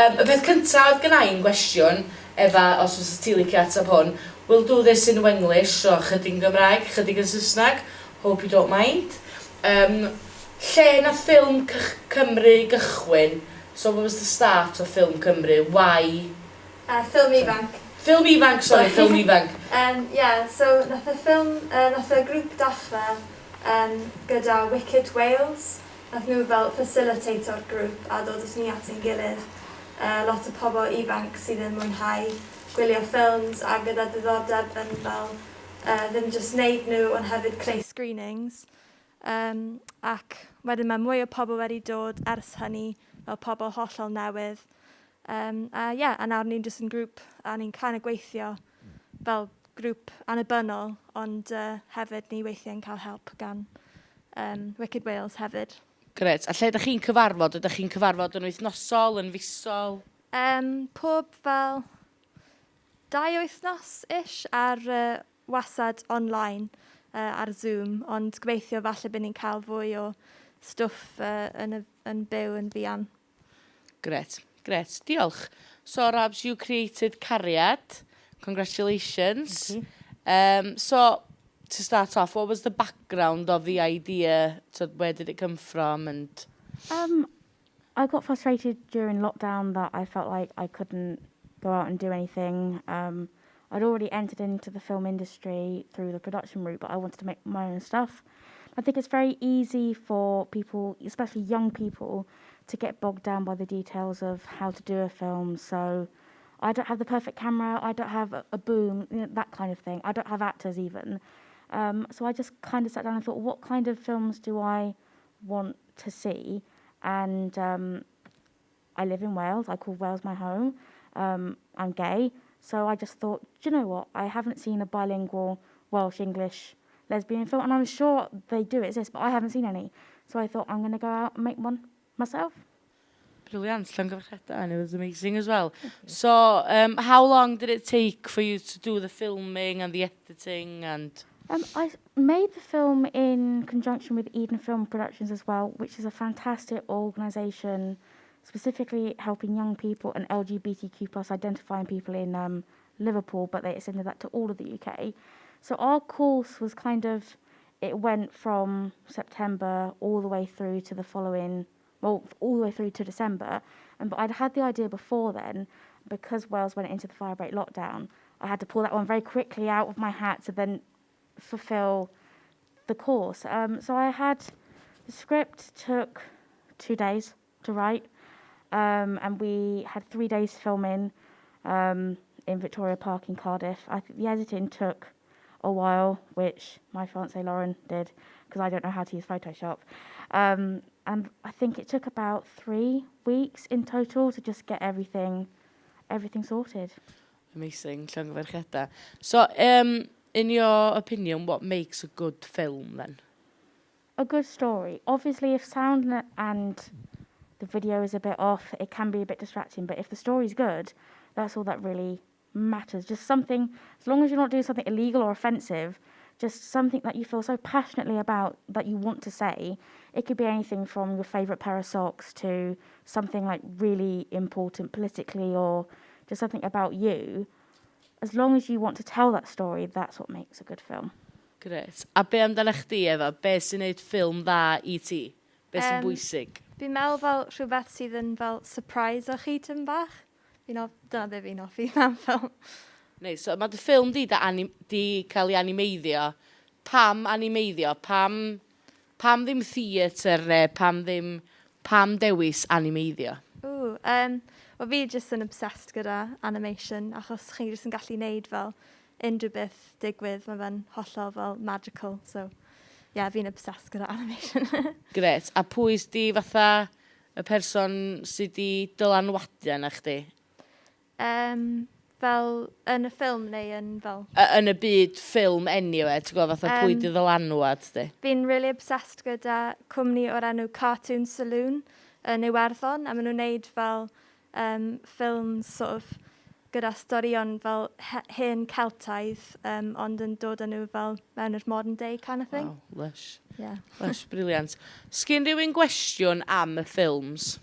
Y peth cyntaf oedd gynna i'n gwestiwn, Efa, os fysa ti licio ateb hwn, we'll do this in Wenglish, so chydig yn Gymraeg, chydig yn Saesneg, hope you don't mind. Um, lle nath ffilm Cymru gychwyn? So what was the start of Ffilm Cymru? Why? Ffilm ifanc. Ffilm ifanc, sorry, ffilm ifanc. Yeah, so nath y ffilm, nath y grŵp dechrau gyda Wicked Wales. Nath nhw fel facilitato'r grŵp a dod â ni at ein gilydd. Lot o pobl ifanc sydd yn mwynhau gwylio ffilms a gyda diddordeb yn fel ddim jyst wneud nhw ond hefyd creu screenings. Ac wedyn mae mwy o pobl wedi dod ers hynny, fel pobl hollol newydd. A ie, a nawr ni'n jyst yn grŵp a ni'n kind of gweithio fel grŵp annibynnol, ond hefyd ni weithiau'n cael help gan Wicked Wales hefyd. Grêt. A lle ydych chi'n cyfarfod? Ydych chi'n cyfarfod yn wythnosol, yn fisol? Pob fel dau wythnos-ish ar wasad online ar Zoom, ond gobeithio falle bydd ni'n cael fwy o stwff yn, y, yn byw yn fuan. Grêt, grêt. Diolch. So, Rabs, you created Cariad. Congratulations. Thank you. So, to start off, what was the background of the idea? So, where did it come from? And I got frustrated during lockdown that I felt like I couldn't go out and do anything. I'd already entered into the film industry through the production route, but I wanted to make my own stuff. I think it's very easy for people, especially young people, to get bogged down by the details of how to do a film. So I don't have the perfect camera, I don't have a boom, that kind of thing. I don't have actors even. So I just kind of sat down and thought, what kind of films do I want to see? And I live in Wales. I call Wales my home. I'm gay. So I just thought, do you know what? I haven't seen a bilingual Welsh-English lesbian film, and I'm sure they do exist, but I haven't seen any. So I thought I'm going to go out and make one myself. Brilliant, llongyfarchiadau, and it was amazing as well. So, how long did it take for you to do the filming and the editing and? I made the film in conjunction with Eden Film Productions as well, which is a fantastic organisation specifically helping young people and LGBTQ plus identifying people in Liverpool, but they extended that to all of the UK. So our course was kind of, it went from September all the way through to the following, well, all the way through to December. But I'd had the idea before then, because Wales went into the firebreak lockdown, I had to pull that one very quickly out of my hat to then fulfill the course. So I had, the script took 2 days to write, and we had 3 days filming in Victoria Park in Cardiff. I think the editing took a while, which my fiance Lauren did, because I don't know how to use Photoshop. And I think it took about 3 weeks in total to just get everything sorted. Amazing, llongyfarchiadau. So, in your opinion, what makes a good film then? A good story. Obviously, if sound and the video is a bit off, it can be a bit distracting. But if the story's good, that's all that really matters. Just something, as long as you're not doing something illegal or offensive, just something that you feel so passionately about that you want to say. It could be anything from your favourite pair of socks to something like really important politically or just something about you. As long as you want to tell that story, that's what makes a good film. Grêt. A be amdano chdi, Efa? Be sy'n neud ffilm dda i ti? Be sy'n bwysig? Fi'n meddwl fel rhywbeth sydd yn fel surprise o chi tym bach. Dyna be fi'n hoffi mewn ffilm. Neis, so mae dy ffilm di, di cael ei animeiddio. Pam animeiddio? Pam ddim theatr neu pam dewis animeiddio? Ww, wel fi jyst yn obsessed gyda animation achos chi jyst yn gallu neud fel unrhyw beth digwydd, mae fe'n hollol fel magical, so yeah, fi'n obsessed gyda animation. Grêt. A pwy di fatha y person sydd di dylanwadu arna chdi? Fel yn y ffilm neu yn fel? Yn y byd ffilm anyway, ti'n gwybod fatha pwy di ddylanwad di? Fi'n really obsessed gyda cwmni o'r enw Cartoon Saloon yn Iwerddon, a maen nhw'n neud fel ffilms sort of gyda storïon fel hen Celtaidd, ond yn dod â nhw fel mewn i'r modern day kind of thing. Wow, lush. Yeah. Lush, brilliant. Sgyn rhywun gwestiwn am y ffilms?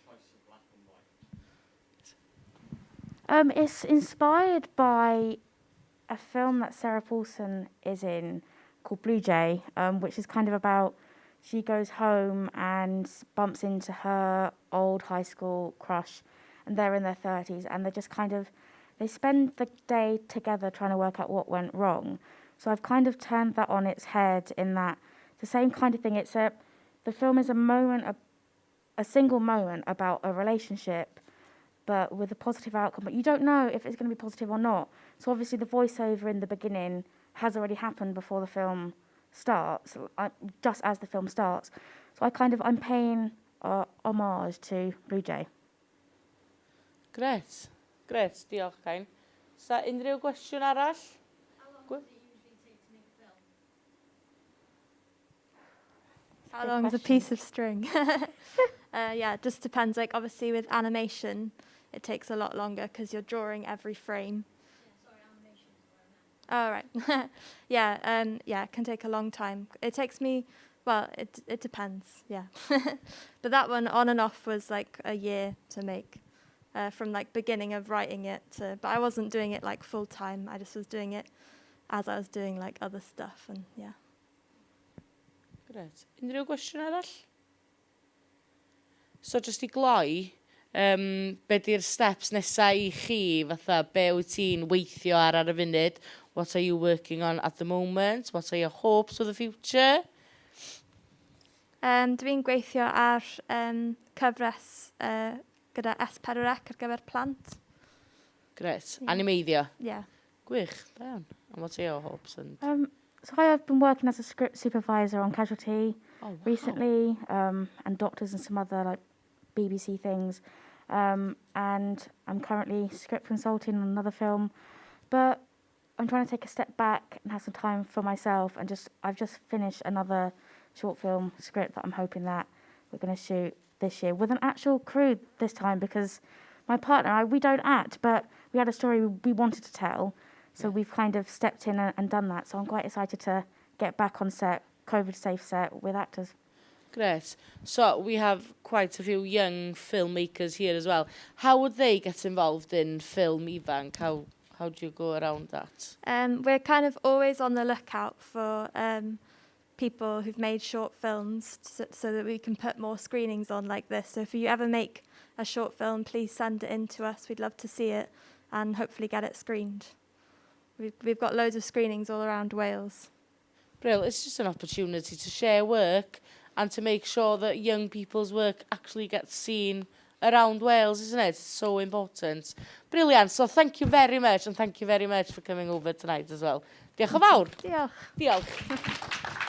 choice of black and white? It's inspired by a film that Sarah Paulson is in called Bluejay, which is kind of about she goes home and bumps into her old high school crush, and they're in their 30s, and they're just kind of, they spend the day together trying to work out what went wrong. So I've kind of turned that on its head in that the same kind of thing. The film is a single moment about a relationship, but with a positive outcome. But you don't know if it's going to be positive or not. So obviously the voiceover in the beginning has already happened before the film starts, just as the film starts. So I'm paying homage to Bluejay. Grêt, grêt, diolch Cain. Sa unrhyw gwestiwn arall? How long does it usually take to make a film? How Good long is a question. piece of string? Yeah, it just depends. Obviously with animation, it takes a lot longer because you're drawing every frame. Yeah, sorry, animation is what I meant. Oh, right. Yeah, yeah, it can take a long time. It takes me, well, it depends, yeah. But that one, on and off, was like a year to make, from beginning of writing it to, but I wasn't doing it full time. I just was doing it as I was doing other stuff, and yeah. Grêt. Unrhyw gwestiwn arall? So just i gloi, be di'r steps nesa i chi, fatha be wyt ti'n weithio ar y funud? What are you working on at the moment? What are your hopes for the future? Dwi'n gweithio ar cyfres gyda S4C ar gyfer plant. Grêt. Yeah. Animeiddio? Yeah. Gwych, da iawn. And what are your hopes? And So I have been working as a script supervisor on Casualty Oh, wow. recently, and Doctors and some other BBC things. And I'm currently script consulting on another film, but I'm trying to take a step back and have some time for myself, and I've just finished another short film script that I'm hoping that we're going to shoot this year with an actual crew this time, because my partner and I, we don't act, but we had a story we wanted to tell, so we've kind of stepped in and done that. So I'm quite excited to get back on set, COVID safe set, with actors. Great. So we have quite a few young filmmakers here as well. How would they get involved in Ffilm Ifanc? How do you go around that? We're kind of always on the lookout for people who've made short films so that we can put more screenings on like this. So if you ever make a short film, please send it in to us. We'd love to see it and hopefully get it screened. We've got loads of screenings all around Wales. Brill, it's just an opportunity to share work and to make sure that young people's work actually gets seen around Wales, isn't it? It's so important. Brilliant. So thank you very much, and thank you very much for coming over tonight as well. Diolch yn fawr. Diolch. Diolch.